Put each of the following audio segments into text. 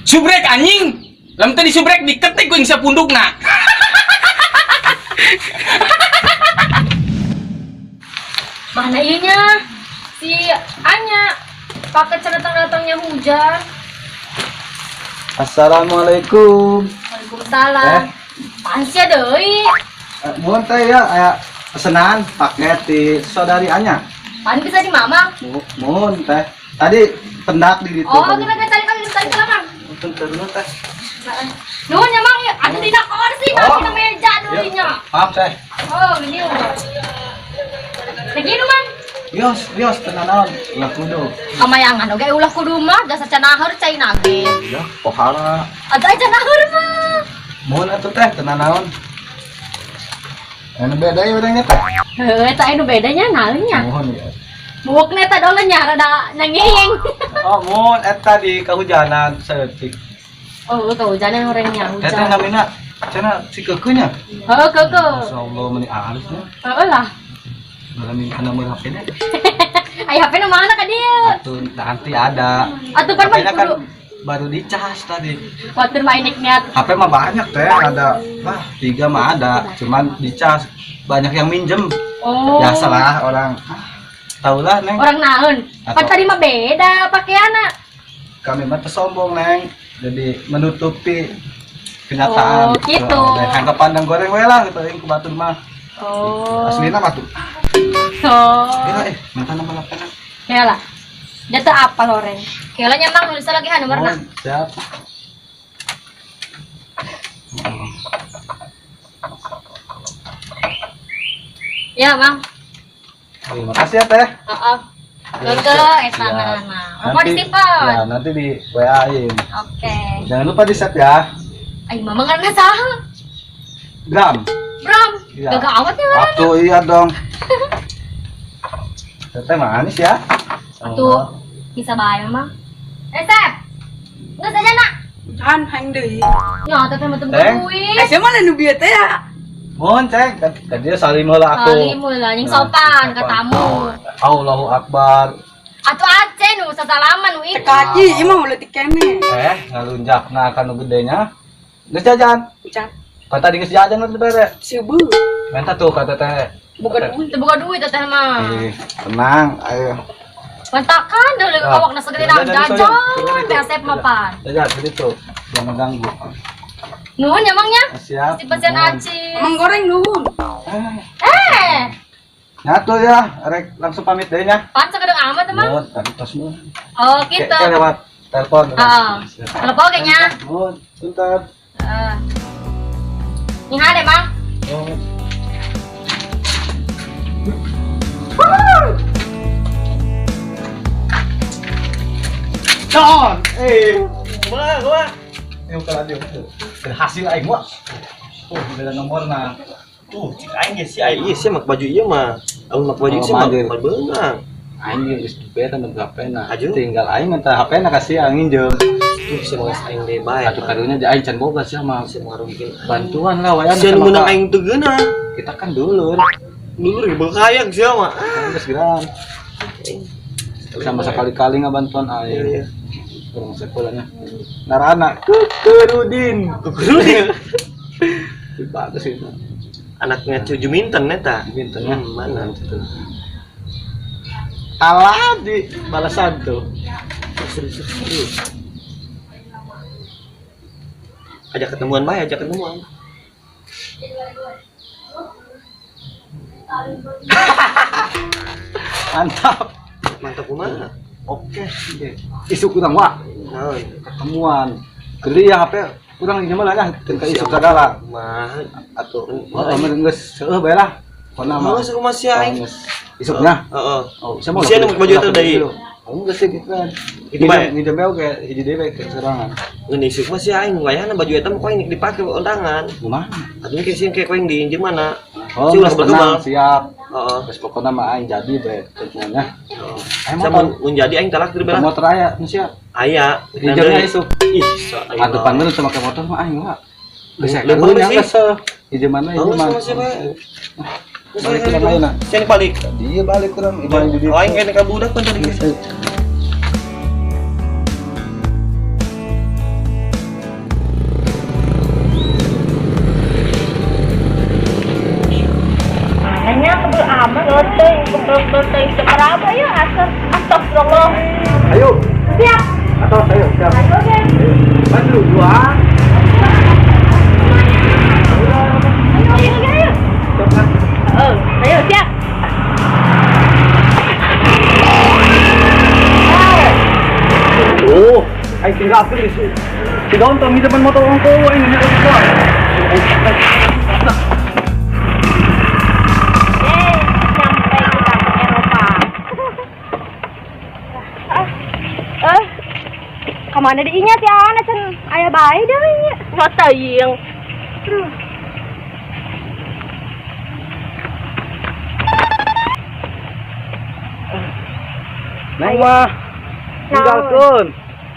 Subrek anjing. Lamun teu disubrek diketik ku ing sapundukna. Mana ieu nya? Si Anya pakai datang-datangnya hujan. Assalamualaikum. Waalaikumsalam. Apaan sih deui? Mohon teh ya, aya pesenan paket di saudari Anya. Pan bisa di mama. Mohon teh. Tadi pendak di ditu. Oh, kita kita cari kali cari silakan. Bentar dulu teh. Nuhun ya Mang, ya. Atuh dina kursi, Oh. dina meja deui nya. Maaf teh. Oh, gini. Lagi nu Mang. Wios, wios tenang naon. Ulah kudu. Kamayangan oge ulah kudu mah jasa canaheur cai nage. Ya, pohara. Atuh aja canaheur mah. Mohon atuh teh tenang naon. Anu beda ya urangnya teh. Heuh, eta anu bedanya naon nya? Mohon ya. Buukna eta dolen nya rada nyanging. Oh, mohon eta di kehujanan saeutik. Oh, kehujanan orangnya Teh teh hujan. namina cenah si keukeunnya. Heuh, keukeuh. Masyaallah meuni alus nya. Heuh lah. Barang kana meun HP-nya. Ai HP nu mana ka dieu? Atuh nanti ada. Atuh pan HP-nya kan kudu baru dicas tadi. Watur main niat. HP mah banyak teh, ada. Wah, tiga mah ada, cuman dicas banyak yang minjem. Oh. Biasalah orang. Tahulah, Neng. Orang naon? Pan Atau- tadi mah beda pakaianna. Kami mah tersombong, Neng. Jadi menutupi kenyataan. Oh, gitu. Nah, hangga pandang goreng we lah gitu yang ku batur mah. Oh. Aslina mah tuh. Oh. Gila eh, minta nomor HP -na. Ya lah. Dia tuh apa loreng? Kayaknya nyamang nulis lagi ha nomorna. Oh, siap. Ya, Mang. Terima kasih ya, Teh. Heeh. Keukeuh eta Siap. ngaranna. Apa disimpan? Ya, nanti di WA-in. Oke. Jangan lupa di save ya. Ai mama ngaranna saha? Bram. Bram. Iya. Gagah amat ya ngaranna. Atuh iya dong. Teteh manis ya. Atuh bisa bae mah. Eh, Sep. Geus aja nak. Can hang deui. Ya, teteh mah teu boga Teh. duit. Eh, siapa nu bieu teh ya? Mohon cek, kan dia salim heula atuh. Salim heula yang Nah, sopan ka tamu. Allahu Akbar. Atuh Aceh nu sasalaman nu itu. Teka ieu mah ulah dikene. Eh, ngalunjakna ka nu gedenya. Geus jajan. Can Kan tadi geus jajan mah teu bere. seubeut. Minta tuh ka teteh. Bukan duit. Teu boga duit teteh mah. Eh, tenang, ayo. Mantakan dulu Ah, awakna segede naon jajan, jajan. jajan, Teh Asep mah pan. Jajan gitu. Jangan ganggu. Nuhun ya Mang nya. Siap. Si pasien Mohon. Aceh. Mang goreng nuhun. Eh, Nyatu ya, rek langsung pamit deh nya. pan sakedeng amat emang. Mohon, tadi tos nuhun. Oh, gitu. Kayak lewat telepon. Heeh. Telepon kayaknya. Mohon, bentar. Heeh. Nyiha deh, Mang. Mohon. Don, eh, kumaha, kumaha? Eh, bukan radio. Berhasil aing mah. Oh, beda nomorna. Tuh, cik aing ge si aing ieu sia mak baju ieu mah. Amun mak baju Oh, ieu mah mandir. mah beunang. Aing ge geus beda nu HP-na. Aju. Tinggal aing minta HP-na kasih aing nginjem. Tuh sia mah geus aing deui bae. Atuh karunya aing can boga sia mah. Sia mah ngarugikeun. Bantuan lah wayan Sia nu sama meunang Kak. aing teu geunah. Kita kan dulur. Dulur ge bekayang sia mah. Aing geus geran. Sama sekali-kali ngabantuan Iya, aing. iya. Kurang sekolahnya. Narana Kekerudin. Kekerudin. Bagus itu. Anaknya Cucu Minten eta. Mintennya. Mana? Alah di balasan tuh. Serius, serius. Ajak ketemuan bae, ajak ketemuan. Mantap. Mantap kumaha? Oke. Isu kurang wah. Naon? Ketemuan. Geli ya HP kurang ini mah lah teu ka isu sagala. Kumaha? Atuh, oh, mun geus seueuh bae lah. Pokona mah. Geus kumaha sia aing? Geus isuknya. Heeh. Oh, sama Sia nu baju eta deui. Kamu geus gitu kan. Itu bae. Nginjem bae oge hiji deui bae ke sorangan. Ngeun isuk mah sia aing wayahna baju eta mah ku aing dipake undangan. Kumaha? Atuh kayak sieun kayak ku aing diinjem mana? Oh, Sih ulah geus tenang, berkembang. siap. Heeh. Geus pokona mah aing jadi bae ketemuannya. Aing Saya motor. mun jadi aing talak di belah. Motor aya nu siap. Aya. Nginjemnya isuk. Ih, so aing. Atuh pan sama ke motor mah aing mah. Geus Leumpang karunya sih. geus seuh. Hiji mana hiji Oh, mana. sama siapa? Balik kurang ayeuna. Sieun balik. Dia balik kurang imah di dieu. Oh, aing kene ka budak pan tadi. Geus. Atos, ayo, siap. Ayo oke. Baju dua. Ayo, ayo, ayo. Siap kan? Oh, ayo siap. Oh, ay tinggal aku di sini. Si Don, kami depan motor orang tua ini nih orang tua. Yeay, nyampe kita ke Eropa. Eh, kemana diingat ya, anak can ayah baik dah ini. Mata yang. Aduh. Neng mah, tinggalkeun.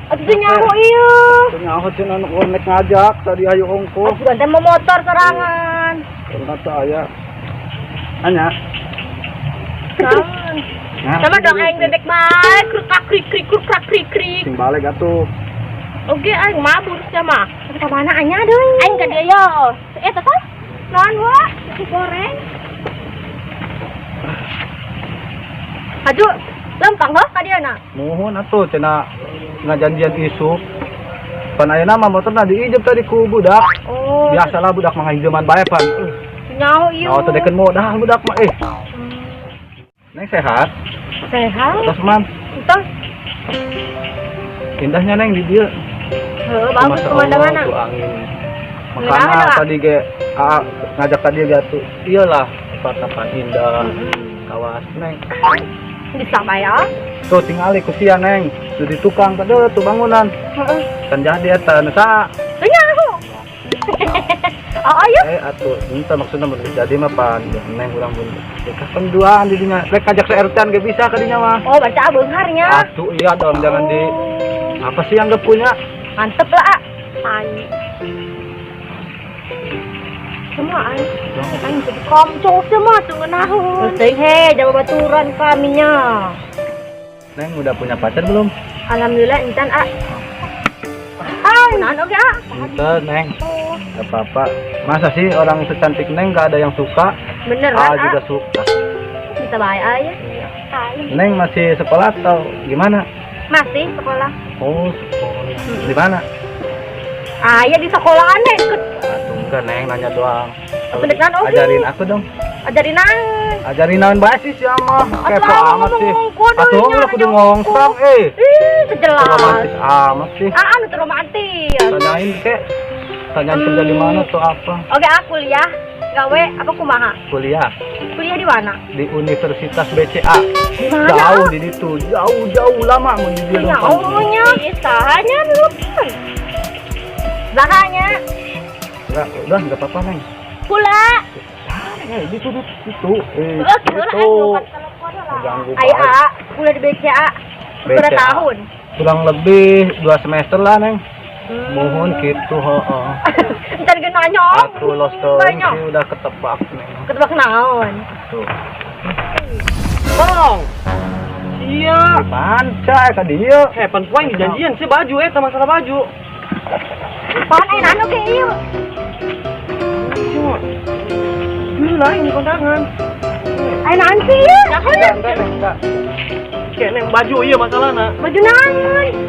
Atuh nyaho ieu. Nyaho cenah anu konek ngajak tadi ayo ongko. Atuh ganti mau motor sorangan. Ternyata aya. Anya. Naon? Nah, Sama dong aing bebek bae, kruk krik krik kruk krik krik. Sing balik atuh. Oke, aing mabur sama. Tapi ka mana anya deui? Aing ka dieu yo. Eh, teteh. Naon wah? Nasi goreng. Aduh, lempang heuh ka dieu na. Mohon atuh cenah ngajanjian isuk. Pan ayeuna mah motorna diijeb tadi ku budak. Oh. Biasalah budak mah ngahijeman bae pan. Nyaho ieu. Nah, tadi kan modal budak mah eh. Neng sehat? Sehat. Terus man, Entah. indahnya Neng di dieu. Heuh, bagus Masya Allah, pemandanganna. tuh angin. Ngeunah Makanya lah. tadi ge ah, ngajak tadi ge tuh iyalah tempat indah kawas Neng. Bisa bae ya. Tuh tingali ku sia Neng. Tuh di tukang tadi tuh bangunan. Heeh. Kan jadi eta nu saha? Teu nyaho. Oh, ayo. Eh atuh entah maksudnya mun geus jadi mah pan Neng urang mun. Ya kapan duaan di dinya. Rek ngajak se-RT-an ge bisa ka dinya mah. Oh, baca beungharnya. Atuh iya dong jangan di apa sih yang gak punya? Mantep lah, ah. Tai. Semua aing. Aing jadi komcong semua tuh ngeunahun. Teuing he, jawa baturan kaminya. Neng udah punya pacar belum? Alhamdulillah encan ah. Ah, naon oge ah. Ente, Neng. Gak apa-apa. Masa sih orang secantik Neng gak ada yang suka? Beneran Ah ah. juga suka. Bisa bae ah ya. Iya. Tai. Neng masih sekolah atau gimana? Masih sekolah. Oh, sekolah. Di mana? Ah, ya di sekolahan deh. Atuh enggak Neng nanya doang. Beneran oge. Ajarin aku dong. Ajarin naon. Ajarin naon bae sih si ama. Kepo Atuh, amat sih. ngomong kudu Atuh nya, ulah kudu nanya ngongsang eh. Ih, sejelas. Romantis amat sih. Ah, anu tuh romantis. Tanyain kek. Tanyain kerja di mana atau apa? Oke, aku kuliah. Gawe apa kumaha? Kuliah Kuliah di mana? di Universitas BCA. Di mana? Jauh di situ, jauh-jauh lama mun di dieu Ya Allahnya, sahanya lupa. Sahanya Enggak, udah enggak apa-apa, Neng. pula. Eh, di situ, itu. Eh, Oke, lah itu. aing lupa telepon lah. Ganggu Ayo, bae. ah, kuliah di BCA. Berapa BCA. tahun? Kurang lebih 2 semester lah, Neng. Mohon gitu, heeh. Entar ge nanya. Atuh los teuing Banyak. sih udah ketebak, Neng. Ketebak naon? Tuh. Tolong. Iya. Panca ka dieu. Eh, pan poin janjian sih baju eta masalah baju. Pan aing anu ge ieu. Cuma. Ini lain di kondangan. Aing naon sih ieu? Enggak, enggak, enggak. Kayak neng baju iya masalahna. Baju naon?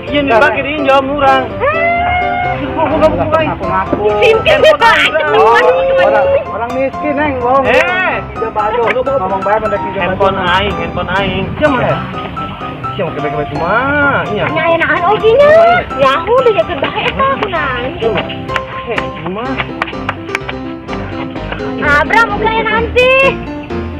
Iya nih pakai diinjam urang. Buka buka buka. Aku ngaku. Simpin Oh, orang, orang miskin, Neng, bohong. Eh, Pinjam baju. Ngomong bae pendek pinjam baju. handphone aing, handphone aing. Siapa? Siapa kebek-kebek cuma, iya. Nya aya naon oge nya. Nyaho dijakeun bae eta kunaon. Eh, cuma. Abram oge aya naon sih?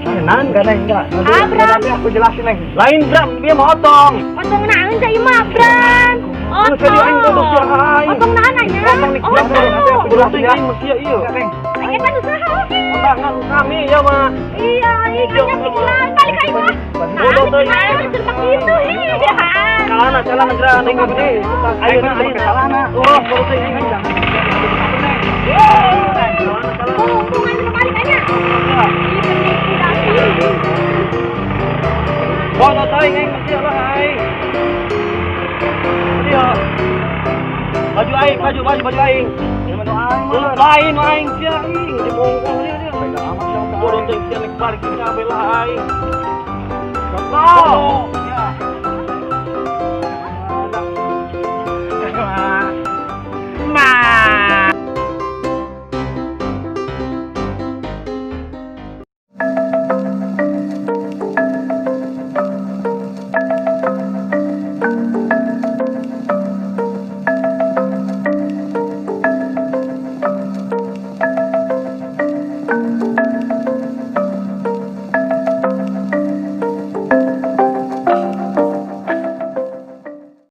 Eh, Nan, enggak, Neng, enggak. Nanti, Abram. nanti aku jelasin, Neng. Lain Bram, dia mau otong. Otong naon cai mah Abram? Lu tadi aing bodoh Otong. sia aing. Otong naon anya? Otong nih, Otong. nanti aku Bodoh jelasin ya. aing mesti iya. Enggak, Neng. Aing eta nu saha oge? Kondangan kami ya mah. Iya, iya kan pikiran balik aing mah. Bodoh Nah, teuing. naon serba kitu ih. Calana, calana geura neng gede. Ayo Ayo, na, ayo pakai celana. Oh, bodoh teuing aing. Oh, untung aing balik anya. Ih, penipu dasar. Bodoh teuing aing mesti lah aing. Iya. Baju aing, baju baju baju aing. Lain aing sia aing, dibongkong dia dia. Bodoh teuing sia nek balik ke kabeh lah aing. Bodoh.